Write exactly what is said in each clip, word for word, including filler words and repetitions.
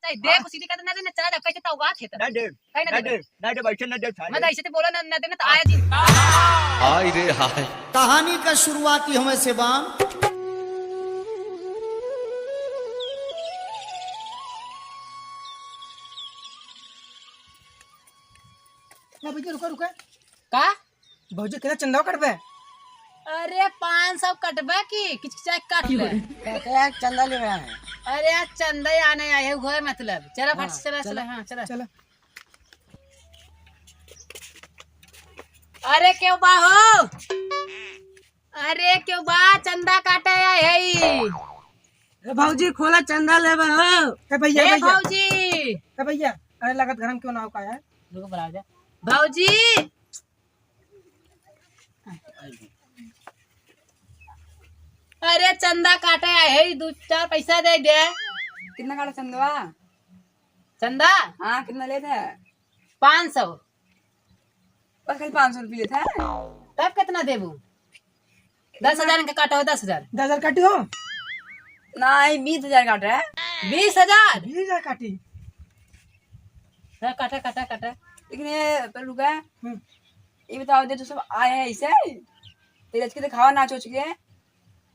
चाहे दे हाँ। कुछ सीधी कर ना दे, ना चला जा, कैसे तो उगा थे तो। ना दे, कहीं ना ना दे। दे, ना दे, वैसे ना दे, साले। मैं तो ऐसे तो बोला ना, ना दे, ना तो आया जी। हाय रे हाय। कहानी का शुरुआत ही हमें से बाम। ना भैया, रुका, रुका। का? भौजी, कितना चंदा कटबे? अरे, पाँच सौ कटबे की, किचकिचा के काट ले। कहते हैं, चंदा ले रहा है। अरे, आज चंदा ही आने आए हैं, हुए मतलब। चला, फट हाँ, से चला, चला। चला, हाँ, चला। चला। अरे, क्यों बा हो? अरे, क्यों बा? चंदा काटे आए है ई। ए भौजी, खोला, चंदा लेबे हो। ए भैया, ए भैया। भौजी। ए भैया, अरे, लागत घर में क्यों ना हो का है? रुको, बुलाओ जा। भौजी। अरे, चंदा काटे आए है, दू चार पैसा दे दे। कितना काटा चंदवा? चंदा? हाँ, कितना लेत है? पाँच सौ। बस खाली पाँच सौ रुपये लेत है। तब कितना देबू? दस हजार के काटा हो, दस हजार। दस हजार काटी हो? नहीं, बीस हजार काटा है। बीस हजार? बीस हजार काटी। हाँ, काटा, काटा, काटा। लेकिन ये, पर रुका। हम्म। ये बताओ दे, तू सब आए हैं ऐसे? तेरे आज के दिखावा नाच उच के।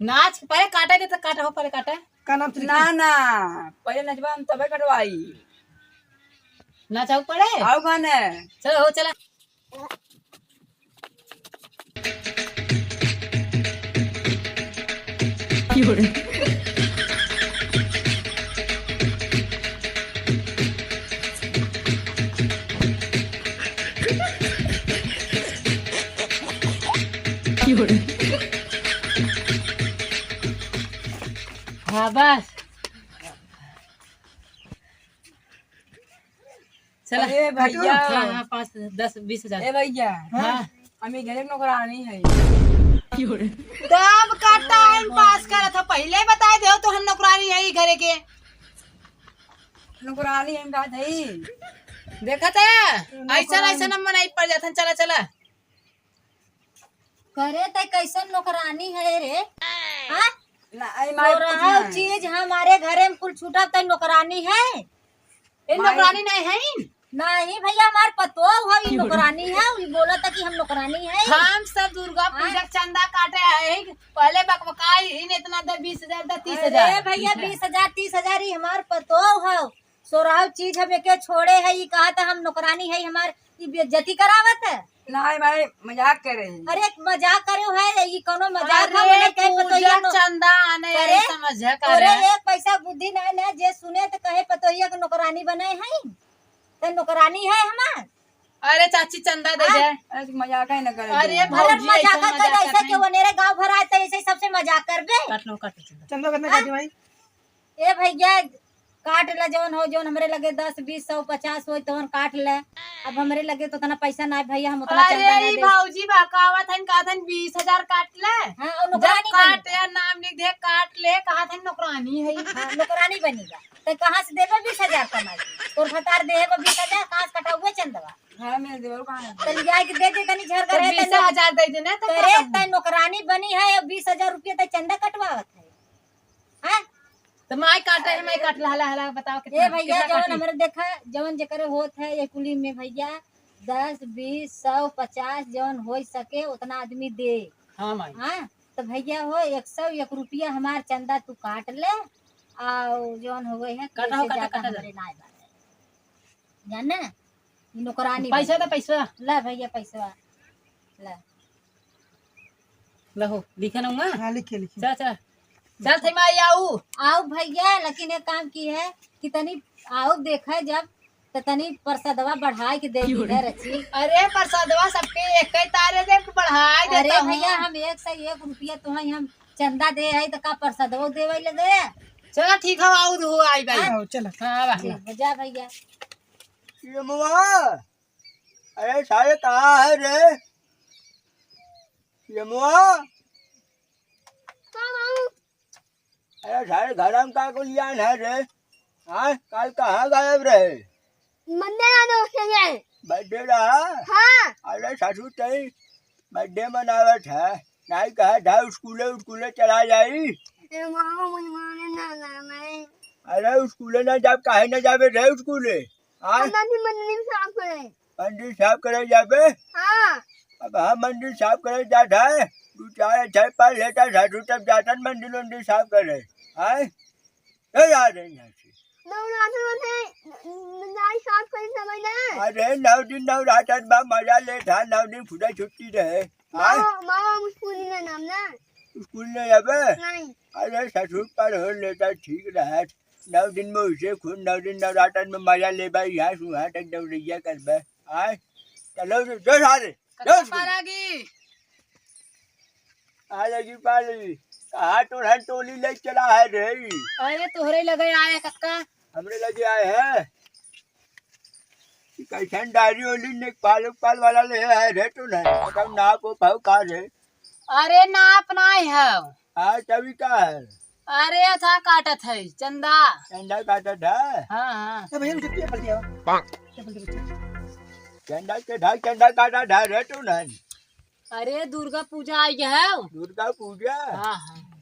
नाच के पहले काटे दे तो काटा हो, पहले काटे। का नाम तेरे ना, के? ना, पहले नचबा हम तबे कटवाई। नाचाऊ पड़े? आओ गाने। चलो, हो, चला। हाँ, बस। चला। अरे भैया। हाँ, हाँ, पाँच, दस, बीस हजार। ए भैया। हाँ। हम ई घरे के नौकरानी है। तब का टाइम पास करत हो, पहिले बताए देहो तो हम नौकरानी है ई घरे के। नौकरानी हम बात है। देखत है, ऐसा, ऐसा नंबर नहीं पड़ जात है। चला, चला। करे तै कैसन नौकरानी है रे? हाँ? ना, आई माई कुछ सोरहौ ना। चीज हमारे घरे में कुल छूटा तै नौकरानी है? ए, माई नौकरानी नहीं है? नहीं भैया, हमार पतोह है, ई नौकरानी है, ई बोला था कि हम नौकरानी है। हम सब दुर्गा पूजा हाँ। के चंदा काटे आए हैं, पहले बकबकाई इन इतना दे, बीस हजार दे, तीस हजार। अरे भैया, बीस हजार, तीस हजार, ई हमार पतोह है। सोरहौ चीज हम एके छोड़े है, ई कहा था हम नौकरानी है, हमार ई बेइज्जती करावत है। नहीं भाई, मजाक करे हैं। अरे मजाक करे है, ई कौनो मजाक अरे है, बोले के पूजा पतोहिया नो-, चंदा आने अरे, समझ करे। अरे एक पैसा बुद्धि नहीं ना, जे सुने तो कहे पतोहिया के नौकरानी बने है, तो नौकरानी है हमार। अरे चाची चंदा दे हाँ? दे। अरे मजाक ही न करे अरे तू। अरे भौजी, मजाक ऐसा कर, मजाक ऐसा कर क्यों बने रे? गाँव भर आए तो ऐसे सबसे मजाक करबे। काट लो, काट लो चंदा। चंदा कितना हाँ? काटी भाई? ए भैया, काट ले जौन हो, जौन हमरे लगे दस, बीस, सौ, पचास होई तौन काट ले। अब हमरे लगे तो उतना पैसा ना है भैया, हम उतना अरे चंदा ना ई दे। भौजी बहकावत हन, कहत हन बीस हजार काट ले। हाँ, और जब नौकरानी काट बनी। यार नाम लिख दे, काट ले, कहत हन नौकरानी है। हाँ, नौकरानी बनी बा। तो कहाँ से देबे बीस हजार कमाई? तोर भतार देहे बा बीस हजार, कहाँ से कटाउबे चंदवा? हाँ, मेरे देवर कहाँ है? तो ले जाए के दे दे, तनी झरगर तो है, बीस हजार दे देना, तो करे, का तै नौकरानी बनी है, अब बीस हजार रुपये तै चंदा कटवावत है। हाँ? तो माई काटे है, माई काट ला, हला, हला, बताओ कितना, ए भैया, कितना जवन काटी? हमरे देखा, जवन जेकरे होत है, ये कुली में भैया, दस, बीस, सौ, पचास, जवन हो सके, उतना आदमी दे। हाँ, माई। हाँ? तो भैया हो, एक सौ एक रुपया हमार चंदा तू काट ले, और जवन होवे है, काटा हो, कैसे काटा, जाता काटा, हमरे नाय बाटे। जाने? ई नौकरानी पैसा बनी। दा, पैसा। ला भैया, पैसा। ला। लहो, लिखे ना हुआ? हाँ, लिखे, लिखे। चल, चल। चल, थे माई आऊ। आऊ भैया, लेकिन एक काम की है कि तनी आऊ देखे जब, त तनी प्रसादवा बढ़ाई के दे दी ना रची। अरे, प्रसादवा सबके एक ही तारे दे, बढ़ाई अरे देता हूँ। भैया, हम एक सौ एक रुपया तुम्हें हम चंदा दे है, तो का प्रसादवा देवे लगे? चला, ठीक है, आऊ दो आई भाई। हाँ, चला। हाँ, बा। ठीक, जा भैया। यमुआ, अरे सारे कहाँ है रे? यमुआ, का बाबू? अरे सारे घर में का को लियान है रे? हाँ, काल कहाँ गायब रहे? मंदिर आने होते हैं। बर्थडे रहा? हाँ। अरे सासू तई बर्थडे मनावत है, नहीं कहा था स्कूले उस्कूले चला जाई। ए मामा, मुझे माने ना, ना, नहीं। अरे स्कूले ना जाब, काहे ना जाबे रे स्कूले? आय? हम नहीं मंदिर साफ करे। मंदिर साफ करे जाबे? हाँ। अब हम मंदिर साफ करे जात है, दू चार अच्छा पढ़ लेता साधु तब जातन मंदिर उंदिर साफ करे। आय? ए यार, यहाँ से। नवरात्र में न-, न-, नाई साफ करे समय ना। अरे नौ दिन नवरात्र बा, मजा लेत हा, नौ दिन खुदा छुट्टी रहे। आय? मामा, मामा, हम स्कूल में नाम ना। स्कूल नहीं अबे? नहीं। अरे ससुर पर हो लेता ठीक रहत। नौ दिन में उसे खुद नौ दिन नवरात्र में मजा लेबा, यहाँ से वहाँ तक दौड़ैया करबे। आय? चलो जो, जो सारे, कत्ता जो स्कूल। पार आ गई? आ लगी पाली। कहाँ तोहन टोली ले चला है रे? अरे तोहरे लगे आए कक्का। हमरे लगे आए हैं? ई कैसन डायरी ओली ने पाल पाल वाला ले है रे तू नहीं? बताओ नाप हो भाव का रे? अरे नाप नाई है। हाँ तभी का है? अरे था काटत है चंदा। चंदा काटत है? हाँ, हाँ। ए भैया, उनके चप्पल दिया। चप्पल दे बच्चा। चंदा के ढाई चंदा काटत है रे तू नहीं? अरे दुर्गा पूजा आई है। दुर्गा पूजा? हाँ, हाँ।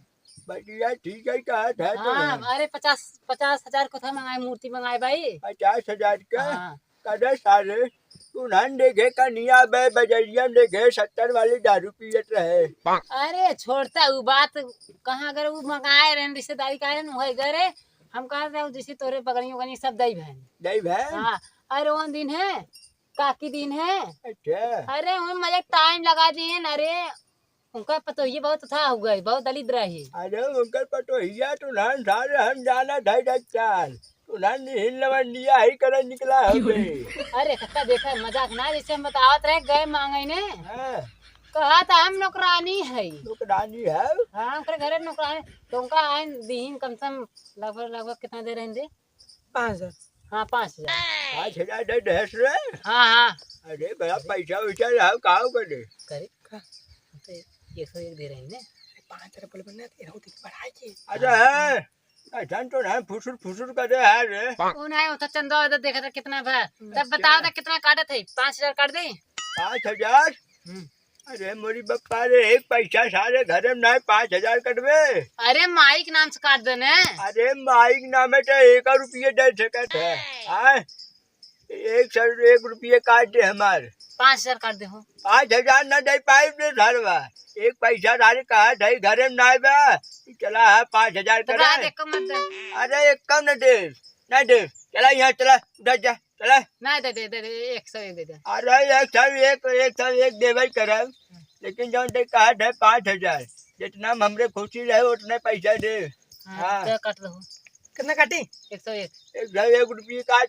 बढ़िया, ठीक है, कहा था तो हाँ, है। अरे पचास, पचास हजार को था मंगाए, मूर्ति मंगाए भाई। पचास हजार का? हाँ। कदे सारे, तू नन देखे कनिया बे बजरिया में देखे सत्तर वाली दारू पियत रहे। अरे छोड़ता उ बात, कहाँ अगर उ मंगाए रहे रिश्तेदारी का रहे, वही घरे हम कहा था जैसे तोरे बगड़ियों का सब दई बहन। दई बहन? हाँ, अरे वो दिन है, काकी दिन है। अच्छा। अरे उन मजे टाइम लगा दिए न, अरे उनका पतोहिए बहुत था हो गई, बहुत दलिद्र है। अरे उनकर पतोहिया तो नान सारे हम जाना था डॉक्टर। तो नान हिल लवन लिया ही करन निकला हो गई। अरे कक्का देखा मजाक ना, जैसे हम बतावत रहे गए मांगे ने। हाँ। कहा था हम नौकरानी है। नौकरानी है? हाँ, उनके घरे नौकरानी। तो उनका आइन दीन कम से कम लगभग, लगभग कितना दे रहे हैं? पाँच हजार। हाँ, पाँच हजार। पाँच हजार दे दहस रे? हाँ, हाँ। अरे, बड़ा पैसा वैसा रहा, का करे? करे? का? हम तो एक सौ एक दे रहे हैं ने। पाँच हजार बोले बन्ना, तेरह को तीन बढ़ाए के। अरे, हाँ। ऐसा तो नहीं, फुसुर, फुसुर कर रहे हैं रे। कौन है, वो तो चंदा वादा देखा था कितना भा। तब अच्छा। बताओ था कितना काटत है, पाँच हजार काट दे? पाँच हजार? हम्म। अरे मोरी बप्पा रे, एक पैसा सारे घरे में नाहीं, पाँच हजार कटबे। अरे माई के नाम से काट देने। अरे माई के नाम है तो एक रुपये दे सकत है। आय, एक सौ एक रुपये काट दे हमार। पाँच हजार काट दे हो। पाँच हजार ना दे पाई रे घरवा। एक पैसा सारे कहा दे घरे में नाहीं बा। चला है पाँच हजार तो करा। रात एक कम मत दे। अरे एक कम न दे, ना दे। चला यहाँ चला, उधर जा। चला। ना, दे दे, दे दे, एक सौ एक दे दे। अरे, एक सौ एक, एक सौ एक देबे करब, लेकिन जौन ते कहा है पाँच हजार, जितना में हमरे खुशी रहे, उतने पैसा दे। हाँ, हाँ। तो काट दो। कितना काटी? एक सौ एक। एक सौ एक रुपये काट।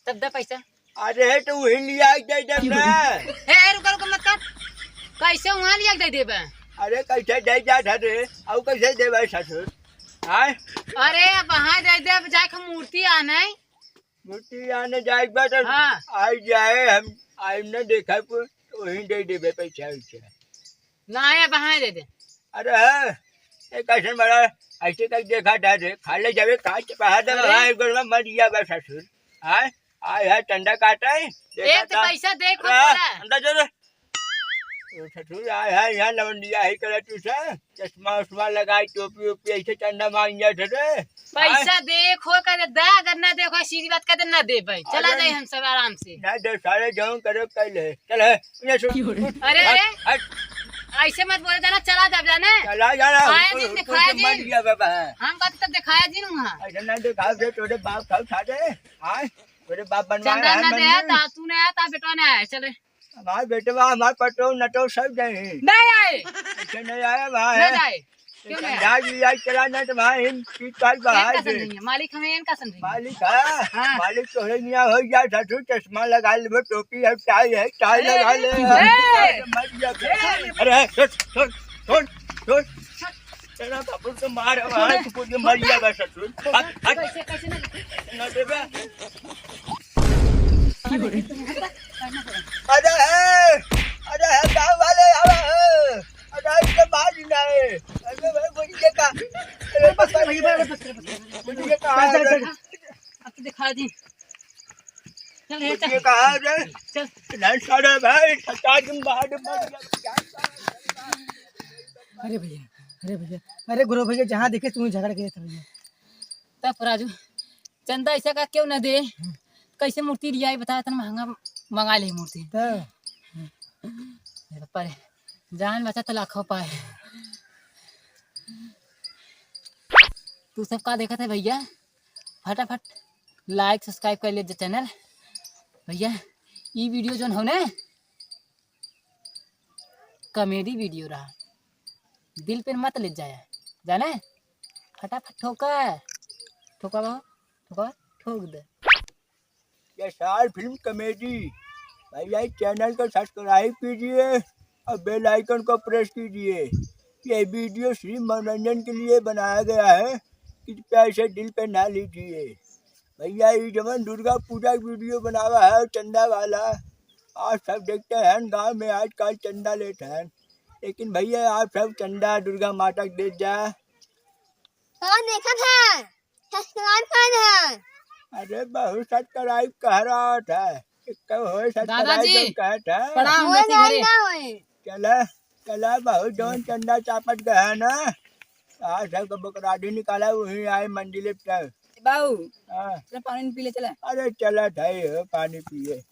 तब दे पैसा। अरे, तो वही लिया के दे देब ना। हे, हे, रुका, रुका, मत काट। कैसे वहाँ लिया के दे देबे? अरे, कैसे दे जात है रे? और कैसे देबे ससुर? हाँ? अरे, अब वहाँ दे दे, अब जाके मूर्ति आने। मूर्ति आने जाए के बाद हाँ। आई जाए, हम आइम न देखा को, तो वहीं दे देबे पैसा वैसा। ना आए, अब हाँ दे दे। अरे हाँ, ये कैसन बड़ा ऐसे कहीं देखा था रे, खा ले जावे, खा के बाहर दे, अरे। हाँ, एक बार में मर गया बस ससुर। हाँ, आए है चंदा काटा है, देखा एक तो था। पैसा दे, अरे हाँ, बोला। अंदर जो रे। ओ ससुर, आए है यहाँ लवंडिया ही करे तू से। चश्मा उश्मा लगाई, टोपी ओपी, ऐसे चंदा मांग जात है रे। पैसा आय? देखो, कह दे, दा, अगर ना देखो, सीधी बात कह दे, ना दे भाई। चला अरे जाए हम सब आराम से। ना दे, सारे जौन करे, कह ले। चल, है, ये सुन, उठ, अरे, हट, अरे। हट। ऐसे मत बोले, जाना, चला जाब, जाना। चला जाना, आया उनको, दिन उनको दिखाया से मर दिन। गया बाबा। हम कहते तब दिखाया दिन वहाँ। ऐसे ना दिखाओ दे, तोरे बाप खाओ खा दे। आय, तोरे बाप बनवाए चंदा हैं ना दे, मंदिर। ता तू ना आया, ता बेटवा ना आया, चल रे। हमार बेटवा, हमार पटो, नटो सब जाए। नहीं आए। अच्छा, नहीं आया, वहाँ नहीं है। जाए। क्यों नहीं आया? अंदाज लिया, चला ना तो वहाँ इन पीछे इनका बाहर से। समझेंगे, मालिक हमें इनका समझेंगे। मालिक है, हाँ। मालिक तोहरे निया हो गया, सासू चश्मा लगा ले, टोपी है, टाई है, टाई ए, लगा ले। ए, मर गया। ए, अरे, सुन, सुन, सुन, सुन। तेरा बाबू तो मार, मार, तू खुद मर गया बस, सुन। हट, हट। कैसे, कैसे ना? ना देबे। अरे है, अरे है, गाँव वाले आवा है। अरे इसके मार ही ना है। अरे भाई, बोलिए का? अरे बस कर भैया, बस कर, बस कर। बोलिए का? चल, चल, चल। अब तो दिखा दी। चल, हे, चल। बोलिए कहाँ रे? चल। नहीं, सारे भाई, सरकार तुम बाहर मत जाओ। अरे भैया, अरे भैया, अरे गुरु भैया, जहाँ देखे तुम्हें झगड़ गए थे भैया। तब राजू, चंदा ऐसा का क्यों ना दे? कैसे मूर्ति लियाई बता, इतना महंगा मंगा ले मूर्ति। तो? अरे बाप रे, जान बचा तो लाखों पाए। तू सब का देखत है भैया, फटाफट like subscribe कर ले channel। भैया, ई video जोन हो ना, comedy video रहा, दिल पे मत ले जाया, जाने? फटाफट ठोका, ठोका बाबू, ठोका, ठोक दे। ये सार फिल्म कॉमेडी। भैया, इस चैनल को सब्सक्राइब कीजिए और बेल आइकन को प्रेस कीजिए। ये वीडियो सिर्फ मनोरंजन के लिए बनाया गया है, कृपया इसे दिल पे ना लीजिए। भैया, ये जवन दुर्गा पूजा की वीडियो बनावा है चंदा वाला, आप सब देखते हैं गांव में आजकल चंदा लेते हैं, लेकिन भैया, आप सब चंदा दुर्गा माता के दे जा। हाँ, देखत है, सब्सक्राइब कर है। अरे, बहुत सब्सक्राइब कह रहा था, एक तो होए सब्सक्राइब दादाजी, जब कहत है। प्रणाम, होए जैसे नहीं घरे। ना होए। चला, चला, बहुत जौन चंदा चापट गया ना, आज सबको बकराडी निकाला, वहीं आए मंदिर पे। बाबू, हाँ। चला पानी पी ले, चला। अरे, चला भाई, हो पानी पिए।